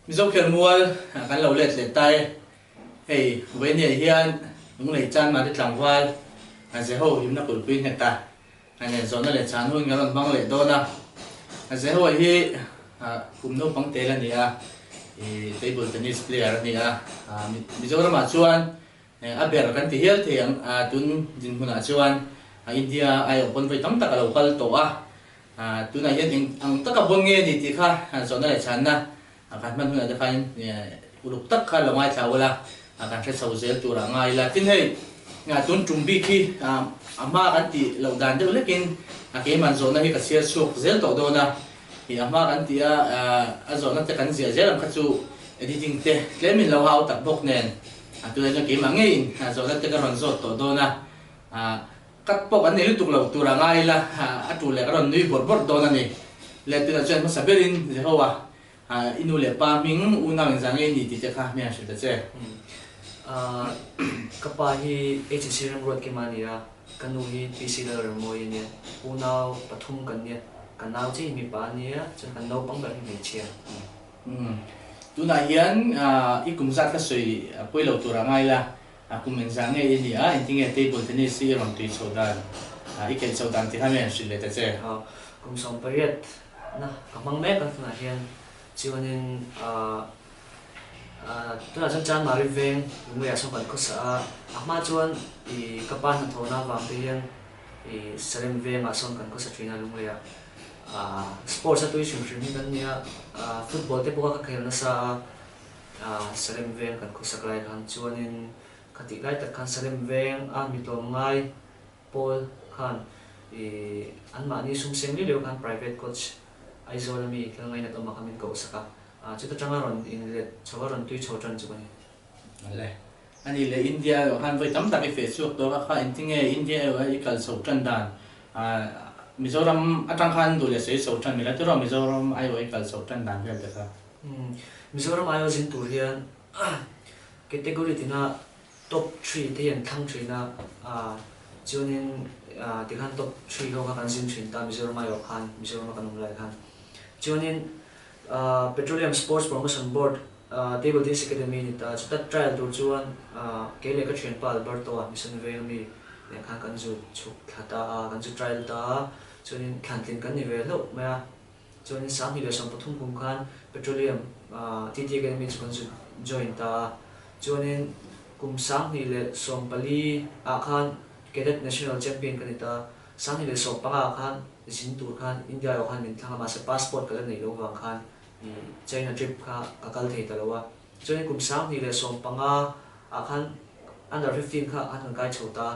Mizo khelmual kan lo let leh ta e. Hei Vawinia hian Lunglei Chanmari tlangval Jeho himna kulhpui nghet a, nen zawhna leh chhan hun kan rawn hmang leh dawn a. Jeho hi kum naupang tel a ni a, table tennis player a ni a. Mizoramah chuan a ber kan ti hial thei ang, tun dinhmunah chuan India aiawh pawn vawi tam tak a lo kal tawh a. Tunah hian eng ang taka bawn nge ni tih kha zawhna leh chhanna kan hman hunah te khan uluk tak kha lo ngaithla ula, kan hre chho zel tur a ngai ila. Tin hei tun tum bik hi a hma kan tih loh dan deuh hlekin keimah zawhna hi ka chhiar chhuak zel tawh dawn a, a hma kan tih a a zawhna te kan ziah zel ang kha chu editing te tlemin lo hau tak bawk nen tunah chuan keimah ngeiin zawhna te ka rawn zawt tawh dawn a. Kat pawh kan nei lutuk lo tur a ngai ila, a tu leh ka rawn nui bawrh bawrh dawn a ni. Leh tunah chuan hmasa berin Jehovah, i nu leh pa hming unau engzah nge i ni tih te kha hmel hrilh ta che. Ka pa hi HC Remruat Kima a ni a, ka nu hi PC Lalremmawi a nia. Unau pathum kan nia, ka nau chiah hi mipa a nia, chuan kan naupang ber hi hmeichhia a ni. Tunah hian i kum zat kha sawi pawi lo tur a ngai ila, A kum engzah nge i ni a, engtinge table tennis hi i rawn tui chhoh dan, i khelh chhoh dan tih kha mi han hrilh leh ta che. Kum 18 na ka hmang mek a tunah hian chuanin tunah chuan Chanmari veng Lungleiah sawn kan khawsa a, a hma chuan i ka pa hnathawhna avang te hian i Salem vengah sawn kan khawsa thin a Lungleiah. Sports a tui hrim hrim hi kan nia, football te pawh kha ka khel nasa a, Salem veng kan khawsak lai khan chuanin ka tih lai tak khan Salem veng a mi tlawmngai pawl khan ih anmahni sum seng liu liu khan private coach Aizawl a mi thil ngainat awm ah khan min koh sak a, chuta tanga rawn inlet chho a rawn tui chho tan chu ka ni. Awle. Ani leh India erawh khan vawi tam tak i feh chhuak tawk a kha engtinge India erawh i kal chho tan dan Mizoram atang khan duh leh sawi chho tan mila tiraw Mizoram aiawh i kal chho tan dan vel te kha. Mizoram aia zin tur hian category tina top three te hi an thlang thin a, chuanin tikhan top three ho kha kan zin thin ta Mizoram aiawh khan, Mizorama kan awm lai khan. Chuanin Petroleum Sports Promotion Board Table Tennis Academy a ni ta, chuta trial tur chuan kei leh ka thianpa Alberto-a Mission Veng ami nen khan kan zu chhuk thla ta a, kan zu trial ta a, chuanin thlantlin kan ni ve hlauh mai a. Chuanin 2013 kum khan Petroleum TT Academy chu kan zu join ta a. Chuanin kum 2014 ah khan Cadet National Champion ka ni ta. 2015 ah khan zin tur khan India erawh khan min thlang a, mahse passport ka la neih loh vang khan China trip kha ka kal thei ta lo a. Chuanin kum 2015 ah khan Under 15 kha an han kai chho ta.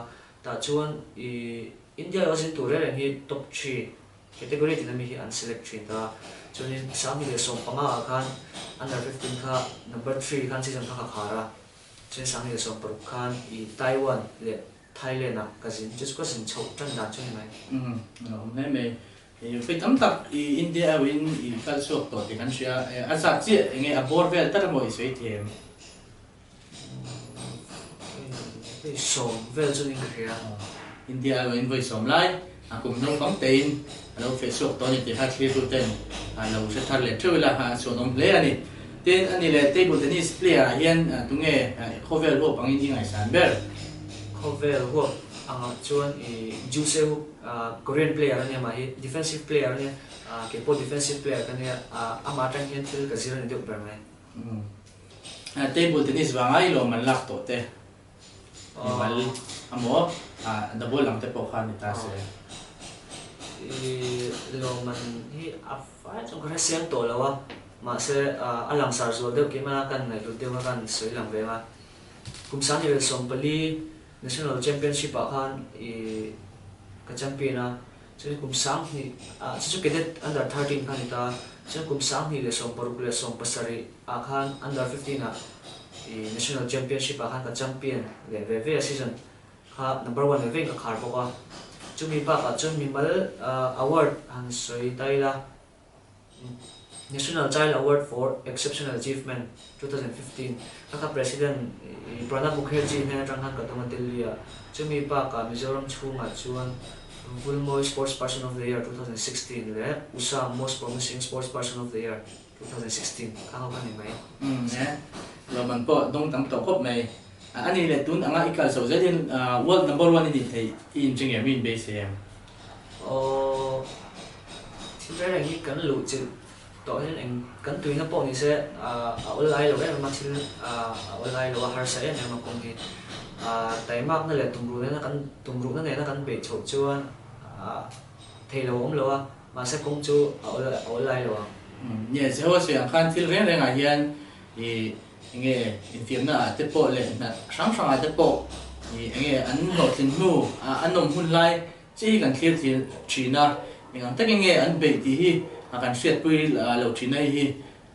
Tah chuan India erawh zin tur reng reng hi top three Category tina mi hi an select thin ta. Chuanin 2015 ah khan under 15 kha number three khan season kha ka khar a, chuan 2016 khan i Taiwan leh Thailand ah ka zin, chu chu ka zin chhoh tan dan chu ni mai. Umm a awm hle mai. I vawi tam tak i India erawhin i kal chhuak tawh tih kan hria. A zat chiah enge a bawr vel tak emaw i sawi thei em? Vawi sawm vel chu niin ka hria. India erawhin vawi sawm lai a kum naupang tein a lo feh chhuak tawh a ni tih kha thlirtu ten a lo hre thar leh theuh ila a chhuanawm hle a ni. Tin, ani leh table tennis player ah hian tunge khawvel huap angin i ngaihsan ber? Khawvel huap angah chuan i Ju Se Huk, Korean player a nia mah hi defensive player a nia, keipawh defensive player ka nia, amah atang hian thil ka zir a ni deuh ber mai. Table tennis vanga i lawm an lak tawh te mimal amaw double ang te pawh kha ni ta se. I lawm an hi a fai chuan ka hre siam tawh lo a, mahse a langsar zual deuh keimah kan ngaihhlut deuh a kan sawi lang veng a. Kum 2014 National Championship ah khan i ka champion a. Chuan kum 2000 ah chu chu cadet under 13 kha a ni ta a, chuan kum 2016 leh ah khan under 15 ah i national championship ah khan ka champion leh ve ve a season kha number one ve vein ka khar bawk a. Chumi bakah chuan mimal award han sawi ta ila National Child Award for Exceptional Achievement 2015 kha kha President Pranab Mukherjee hnen atang khan ka dawng a Delhi ah. Chumi bakah Mizoram chhungah chuan Vulmawi Sports Person of the Year 2016 leh USA Most Promising Sports Person of the Year. 2016 kha ho kha ni mai. Umm e, lawmman pawh dawng tam tawh khawp mai. A nih leh tun anga i kal chho zel hian world number one i nih theih i inring em, i inbeisei em? Aw, thil reng reng hi kan luh chilh tawh hian eng kan tuina pawh ni se a awl ai lo em em a, thil a awl ai lo a, harsa em em a kawng hi. Taimakna leh tumruh nena kan tumruhna nena kan beih chhoh chuan thei lo awm lo a, mahse kawng chu a awl a awl lai lo ang. Nge, Jehovah sawi ang khan thil reng rengah hian i enge infiamna ah te pawh leh hna hrang hrang ah te pawh i enge an hlawhtlin hnu a an awm hun lai chi hi kan thlir thil thin a, eng ang takin nge an beih tih hi a kan hriatpui lo thin a hei hi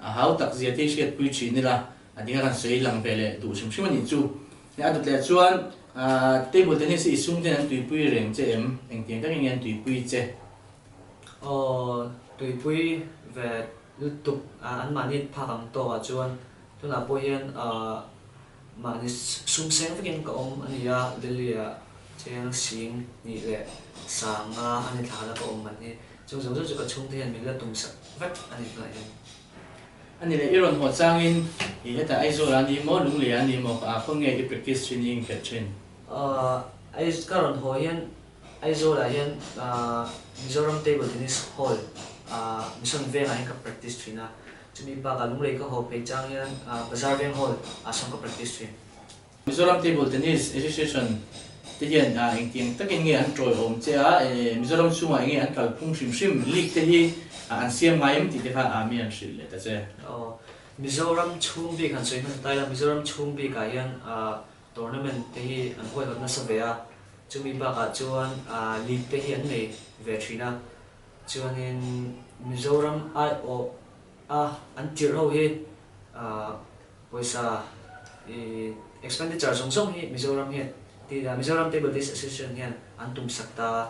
a hau tak zia te hi hriatpui thin ila a tinga kan sawi lang ve leh duh hrim hrim a nih chu. A dawt leh chuan table tennis hi i sum ten an tuipui reng che em? Engtiang takin nge an tuipui che? Aw, tuipui ve lutuk anmahni phak ang tawkah chuan tunah pawh hian mahni sum seng vekin ka awm a ni a, Delhi-ah cheng sing nih leh sanga a ni thla la ka awm man hi. Chung zawng zawng chu ka chhungte hian min la tumsak vek a ni tunah hian. A ni leh i rawn haw changin i hetah Aizawl ah ni maw, Lunglei ah ni maw, a khaw nge i practice thin i inkhelh thin? Aih, ka rawn haw hian Aizawl ah hian Mizoram Table Tennis Hall Mission Veng ah hian ka practice thin a, chumi bakah Lunglei ka haw phei chang hian Bazar Veng Hall ah sawn ka practice thin. Mizoram Table Tennis Association te hian engtiang takin nge an tawiawm che a, Mizoram chhungah enge an kalphung hrim hrim league te hi an siam ngai em tih te kha mi an hrilh leh ta che. Aw, Mizoram chhung bik han sawi hmasa ta ila, Mizoram chhung bikah hian tournament te hi an huaihawt nasa ve a, chumi bakah chuan league te hi an nei ve thin a, chuanin Mizoram aiawh a an tirh ho hi Pawisa i expenditure zawng zawng hi Mizoram hian Mizoram Table Tennis Association hian an tum sak ta a,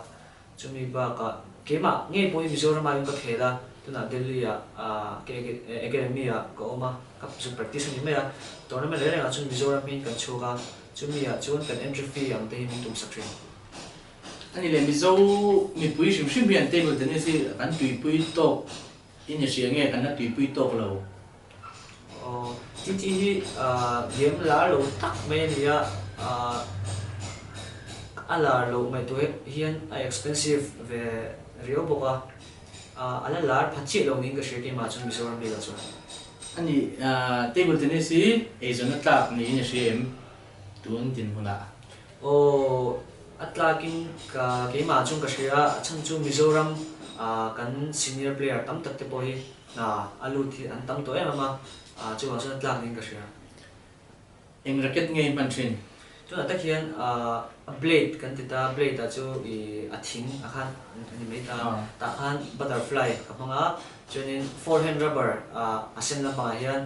chumi bakah keimah ngei pawh hi Mizoram aiin ka khel a, tunah Delhi ah Academy ah ka awm a, ka zu practice a ni mai a, tournament reng rengah chuan Mizoram hi kan chhuak a, chumi ah chuan kan entry fee ang te hi min tum sak thin. A ni leh Mizo mipui hrim hrim hian table tennis hi kan tuipui tawk I ni hria nge kan la tuipui tawk lo? Aw, TT hi game lar lo tak mai a ni a, a lar loh ngaihtuah hian a expensive ve riau bawk a, a la lar pha chiah lo niin ka hria keimah chuan Mizoram biakah chuan. A ni, table tennis hi eizawnna tlak niin i hria em tun dinhmunah? Aw, a tlakin ka keimah chuan ka hria a, a chhan chu Mizoram kan senior player tam tak te pawh hi hna a lut hi an tam tawh em em a, chuvang chuan a tlak niin ka hria. Eng racket nge i hman thin? Tunah tak hian a blade kan ti ta, blade ah chu i a thing a khan a ni mai ta, tah khan butterfly ka hmang a, chuanin forehand rubber a sen lampangah hian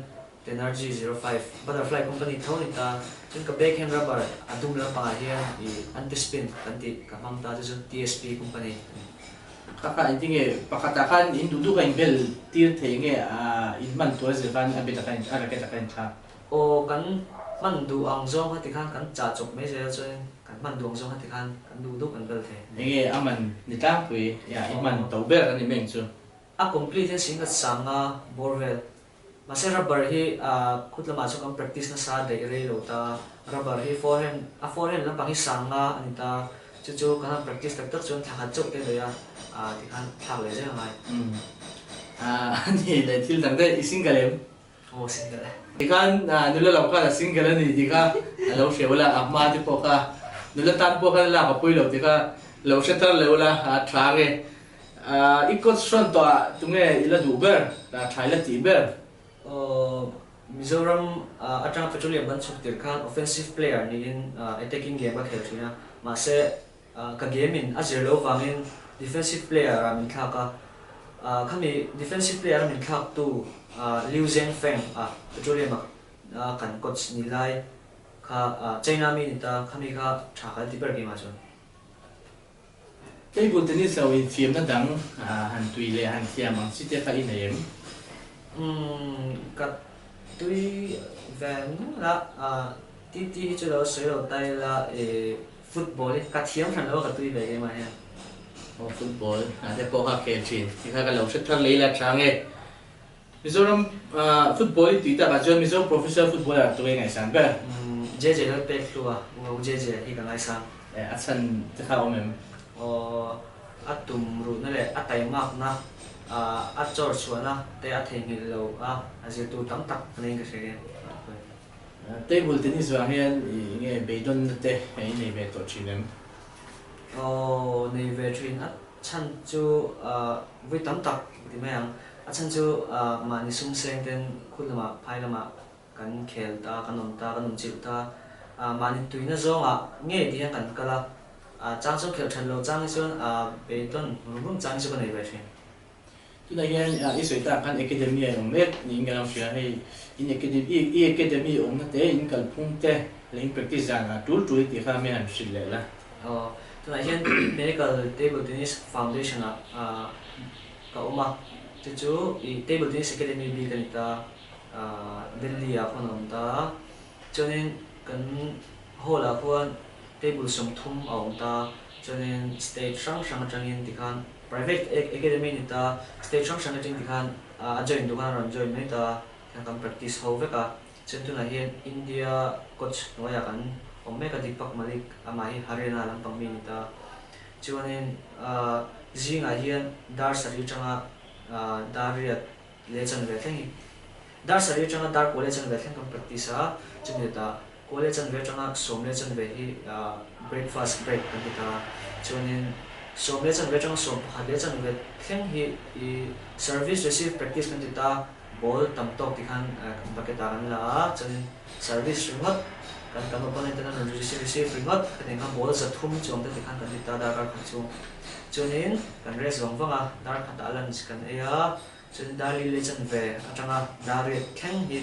Tenergy 05 Butterfly company tho ni ta, chuan ka backhand rubber a dum lampangah hian i anti spin kan tih ka hmang ta chu chu TSP company a ni. Kha kha engti nge pakhatah khan in duh duh kha in bel tir thei nge a in hman tur a zir khan a bet a khan a racket a khan in thlak. Aw kan hman duh ang zawng kha tikhan kan chah chawp mai zel chuan kan hman duh ang zawng kha tikhan kan duh duh kan bel thei. Enge a man ni tlangpui i hman to ber a ni mai ang chu. A complete hian singlet sanga bawr vel Mahse rubber hi khut lamah chuan kan practice nasa daih rei lo ta, rubber hi forehand a forehand lampang hi sang nga a ni ta, chu chu kan han practice tak tak chuan thla khat chauh te daih a tikhan thlak leh zel a ngai. Umm a ni leh thil dang daih i single em? Aw single e. Tikhan nula lo khan a single a ni tih kha a lo hre ula, a hma te pawh kha nula tan pawh khan a lak a pui lo tih kha lo hre tar leh ula a tha nge. I coach hrawn tawh ah tunge i la duh ber, tha i la tih ber? Mizoram atanga Petroleum kan chhuk tirh khan offensive player niin attacking game ka khel thin a, mahse ka game in a zir loh vangin defensive player ah min thlak a, khami defensive player a min thlak tu Liu Zhengfeng a Petroleum a kan coach ni lai kha China mi ni ta, khami kha tha ka la ti ber game ah chuan. Table tennis lo infiamna dang han tui leh han thiam ang chi te kha i nei em? Umm, ka tui ve nual a, TT hi chu lo sawi lo ta ila i football hi ka thiam hran lo a ka tui ve keimah hian. Aw football a te pawh kha khel thin, tikha ka lo hre thar leh ila tha nge? Mizoram football i tui takah chuan Mizo professional footballer tu nge ngaihsan ber? JJ Lalpekhlua, Uau JJ hi ka ngaisang. A chhan te kha a awm em? Aw, a tum ruhna leh a taimakna, a chawr chhuahna te a theihnghilh lo a, a zirtur tam tak a neiin ka hria e. Table tennis vang hian i nge beidawnna te i nei ve tawh thin em? Aw, nei ve thin. A chhan chu vui tam tak ti mai ang. A chhan chu mahni sum seng ten khul lamah phai lamah kan khel ta, kan awm ta, kan awm chilh ta. Mahni tuina zawngah ngei ti hian kan kal a, chang chuan khelh that lo chang hi chuan beidawn rum rum chang hi chu ka nei ve thin. Tunah hian i sawi tak khan academy a awm mek niin ka lo hria. Hei in academy, i academy awmna te, in kalphung te leh in practice dan ah tul tul i tih kha mi han hrilh leh la. Aw, tunah hian Medical Table Tennis Foundation ah ka awm a, chu chu i Table Tennis Academy bik a ni ta, Delhi ah khuan a awm ta a, chuanin kan hall ah khuan table 30 a awm ta, chuanin state hrang hrang atangin tikhan private academy a ni ta, state hrang hrang atangin tikhan a join duh khan a rawn join mai ta, tikhan kan practice ho vek a, chuan tunah hian India coach hnuaiah kan awm mek a, Deepak Malik amah hi Haryana lampang mi a ni ta. Chuanin zingah hian dar sarih atanga dar riat leh chanve thleng hi dar sarih atanga dar kua leh chanve thleng kan practice a, chumi letah kua leh chanve atanga sawm leh chanve hi breakfast break kan ti ta a, chuanin sawm leh chanve atanga sawm pakhat leh chanve thleng hi i service receive practice kan ti ta, ball tam tawk ti khan bucket ah kan la a, chuanin Service ringawt, kan kan opponent ten an rawn receive ringawt, hetiang khan ball 300 chuang te tikhan kan ti ta darkar khat chhung. Chuanin kan rest vang vang a, dar khatah lunch kan ei a, chuanin dar li leh chanve atanga dar riat thleng hi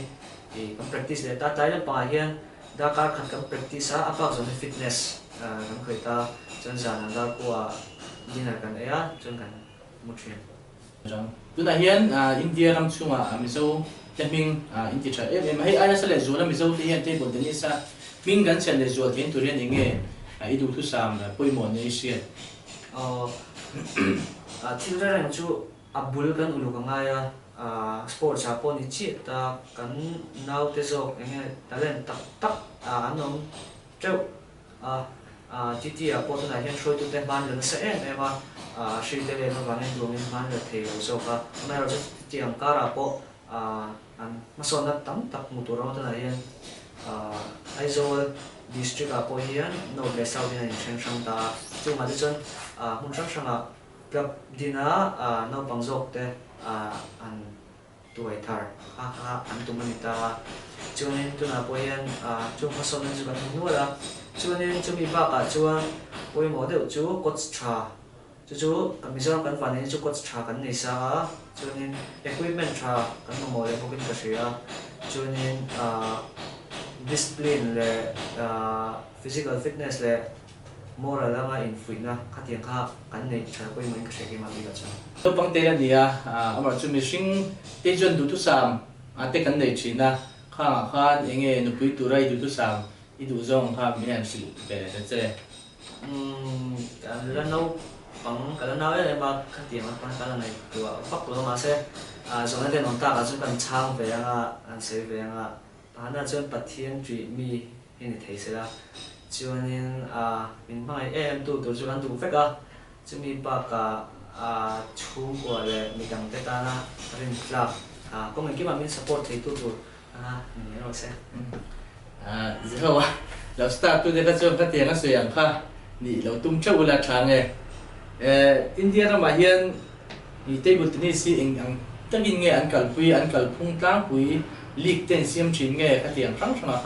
i kan practice leh ta. Tlai lampangah hian darkar khat kan practice a, a bak zawng hi fitness kan khawih ta, chuan zanah dar kua dinner kan ei a, chuan kan mu thin. Tunah hian India ram chhungah Mizo te hming in ti tha em em a, hei aia nasa leh zuala Mizo te hian table tennis a hming kan chhiat leh zual thein tur hian eng nge i duhthusam pawimawh nia i hriat? Aw, thil reng reng chu a bul kan uluk a ngai a, sports ah pawh ni chiah ta kan naute zawk eng nge talent tak tak an awm teuh a, TT ah pawh tunah hian hruaitute hman la nasa em em a, hri te lem avangin duangin hman la thei lo zawk a, amaherawhchu TT ang karah pawh an hmasawnna tam tak hmuh tur awm a, tunah hian Aizawl District ah pawh hian North leh South in an inhren hrang ta a, chungah te chuan hmun hrang hrangah club dina naupang zawk te an tuai thar a a an tum a ni ta a. Chuanin tunah pawh hian chung hmasawnna chu kan hmu nual a. Chuanin chumi bakah chuan pawimawh deuh chu coach tha, chu chu Mizoram kan vah neihna chu coach tha kan nei sa a. Chuanin equipment tha kan mamawh leh bawkin ka hria a. Chuanin discipline leh physical fitness leh Moral anga infuihna khatiang kha kan neih tha pawimawhin ka hria keimah bikah chuan. Naupang te a ni a, amah chu mihring te chuan duhthusam te kan nei thin a, khangah khan eng nge nupui tura i duhthusam i duh zawng kha min han hrilh ve ta che. Umm, ka la naupang, ka la nau em em a, khatiang atang ka la ngaihtuah vak lo mahse zawhna te an awm takah chuan kan chhang ve anga, an sawi ve anga, Pahnah chuan Pathian ṭih mi hi ni thei sela, chuanin min hmangaih em em tu tur chu kan duh vek a, chumi bakah chhungkua leh midangte tana rintlak kawng engkimah min support thei tu tur anga ni mai rawh se. Jehovah lo start tu te kha chuan khatiang a sawi ang kha nih lo tum theuh ula tha nge. India ramah hian I table tennis hi eng ang takin nge an kalpui, an kalphung tlangpui league te an siam thin nge khatiang hrang hrangah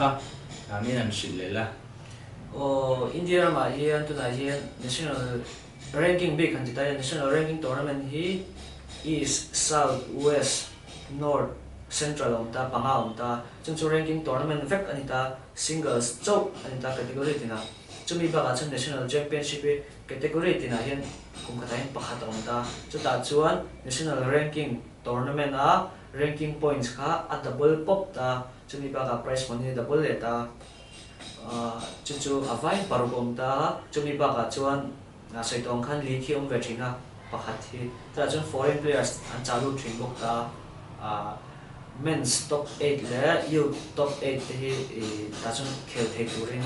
kha min han hrilh leh la. Aw, India ramah hian tunah hian national ranking bik han ti ta ila, national ranking tournament hi east, south, west, north, central a awm ta, panga a awm ta, chung chu ranking tournament vek a ni ta, singles chauh a ni ta category tinah. Chumi bakah chuan national championship hi Category tinah hian kum khatah hian pakhat a awm ta. Chutah chuan National Ranking Tournament a ranking points kha a double pawp ta. Chumi bakah prize money a double leh ta. Chu chu a vain paruk a awm ta. Chumi bakah chuan sawi tawh ang khan league hi a awm ve thin a, pakhat hi. Chutah chuan foreign players an chah lut thin bawk ta. Men's top 8 leh youth top 8 te hi tah chuan khel thei turin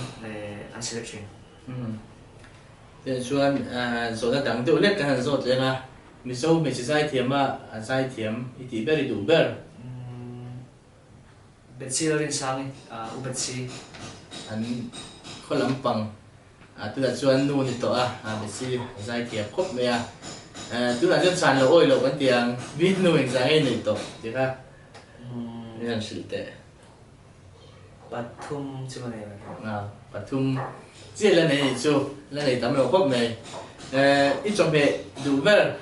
an select thin. Tiang chuan zawhna dang deuh lek kan han zawt leng a, Mizo hmeichhe zaithiama zaithiam i tih ber i duh ber? Betsy Lalrinsangi, U Betsy. An khaw lampang tunah chuan nu ni tawh a, Betsy zaithiam khawp mai a. Tunah chuan chhan lo awi loh kan ti ang, mi nu engzah nge nei tawh tih kha min han hrilh teh. Pathum chu ka nei mai. Pathum chiah la nei chu la nei tam lo khawp mai. I chawhmeh duh ber?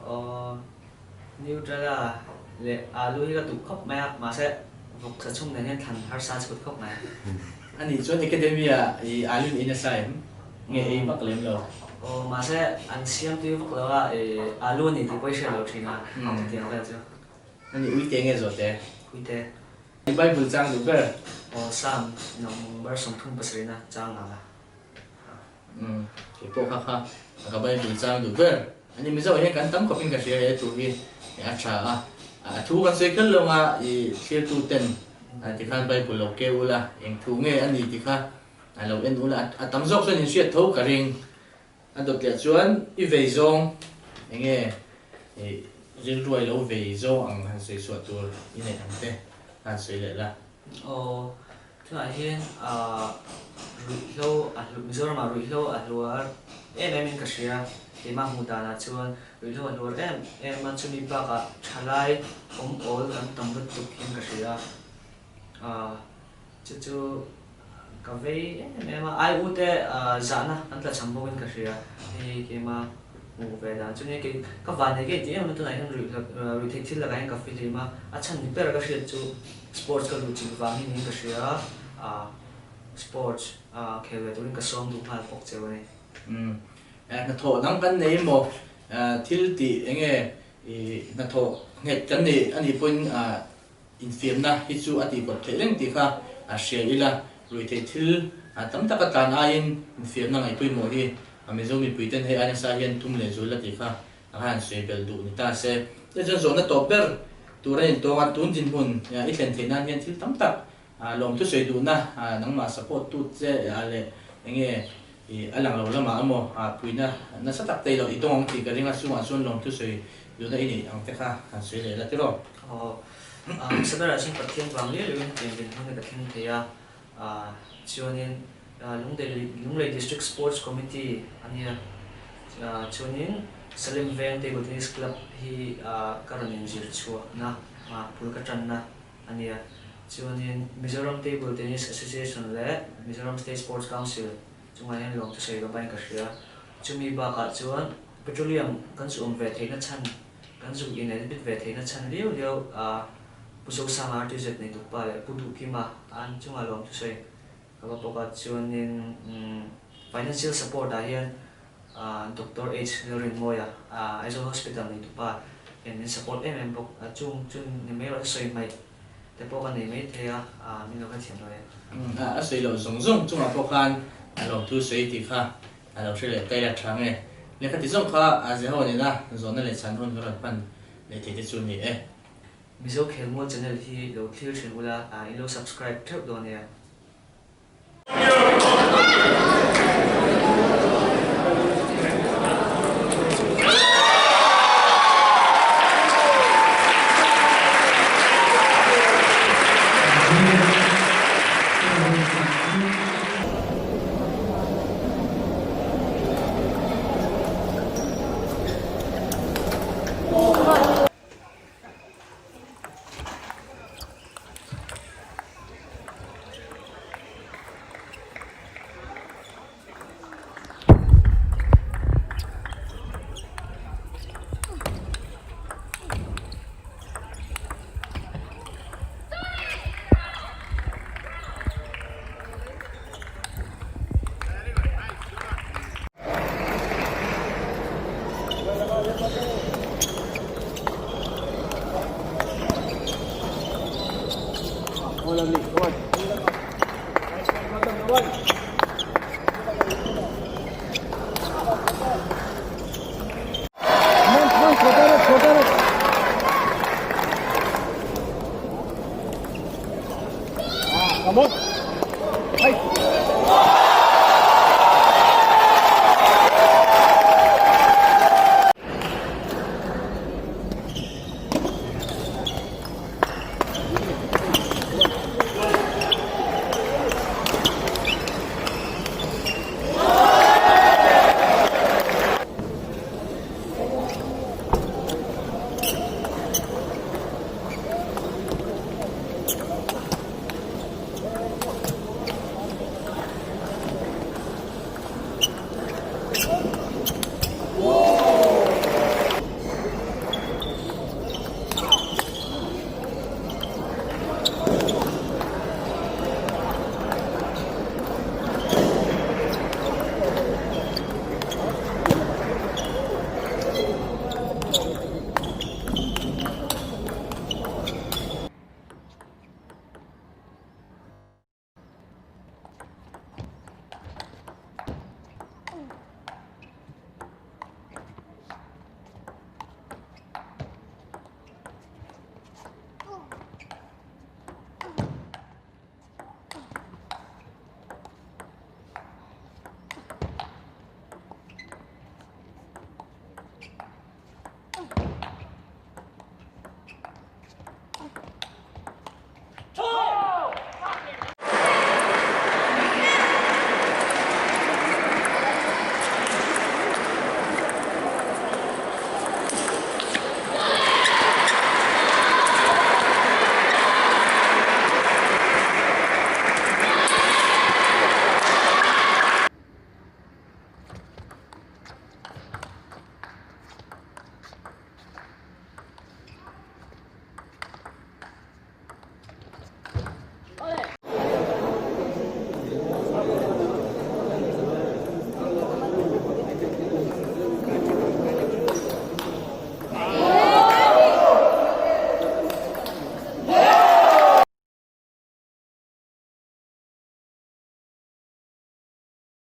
Aw, Nutella leh alu hi ka duh khawp mai a, mahse vawk sa chhung nen hian thlan harsa chhut khawp mai. A nih chuan Academy-ah i alu in ei nasa em? Nge ei vak lem lo? Aw, mahse an siam tui vak lo a, i alu a ni tih pawh i hriat lo thin a, chutiang vel chu. A nih uite nge zawhte? Uite. I Bible chang duh ber? Aw, Psalm number 37 na chang ang a. Umm, kei pawh kha kha ka Bible chang duh ber. Ani Mizo hian kan tam khawpin ka hria he thu hi a tha a, a thu kan sawi kher lo anga i thlirtu ten tikhan Bible lo keu ula, eng thu nge a ni ti kha a lo en ula, a tam zawk chuan in hriat tho ka ring. A dawt leh chuan i vei zawng eng nge i rilruai lo vei zawng ang han sawi chhuah tur i neih ang te han sawi leh la. Aw, tunah hian ruihhlo a hlu, Mizoramah ruihhlo a hluar em em in ka hria, keimah hmuh danah chuan ruihhlo a hluar em em a, chumi bakah thalai awm awl kan tam lutuk hian ka hria. Chu chu ka vei em em a, ai u te zahna kan tla cham bawkin ka hria, hei keima hmuh ve dan chu nia, kei ka van ei tih em em tunah hian ruih theih thil lakah hian ka fihlim a, a chhan ni ber ka hriat chu sports ka luh chilh vang hi niin ka hria a, sports khel ve turin ka sawm duh nghal bawk cheu a ni. Umm, hnathawh dang kan nei emaw thil tih enge hnathawh nghet kan nei anih pawhin Infiamna hi chu a tihpawt theih reng tih kha a hria ila, ruihtheih thil tam taka tlan aiin infiamna ngaihpawimawh hi a Mizo mipuiten hei ai nasa hian tum leh zul la tih kha a han sawi belh duh ni ta se. Hei chuan zawhna tawp ber tur a intawng a, tun dinhmun i thlen theih nan hian thil tam tak lawmthu sawi duhna nangmah support tu che leh enge a lang lo lamah emaw puihna nasa tak te i lo i dawng ang tih ka ring a, chungah chuan lawmthu sawi duhna i neih ang te kha han sawi leh la tiraw. Aw, hmasa berah chuan Pathian vang liau liauin hetiang dinhmun hi ka thleng thei a, chuanin Lunglei District Sports Committee a nia, chuanin Salem Veng Table Tennis Club hi ka rawn inzir chhuahna, bul ka tanna a nia, chuanin Mizoram Table Tennis Association leh Mizoram State Sports Council chungah hian lawmthu sawi ka bain ka hria, chumi bakah chuan Petroleum kan chu awm ve theihna chhan Kan zuk in admit ve theihna chhan liau liau a Pu Zosanga RTZ nei tukpa leh Pu Duhkima an chunga lawm thusawi ka va bawk a, chuanin financial support ah hian Doctor H Lalrinmawia Aizawl Hospital nei tukpa hian min support em em bawk a, chung chu ni mai erawh sawi hmaih te pawh ka nei mai thei a, min lo hrethiam lo e. A sawi loh zawng zawng chungah pawh khan lawmthu sawi tih kha A lo hre leh ta ila tha nge? Lehkha ti zawng kha a Jeho nena zawhna leh chhan hun ka rawn hman leh thei te chu ni e. Mizo Khelmual channel hi lo thlir thin ula, in lo subscribe theuh dawn nia. Come on. Hey.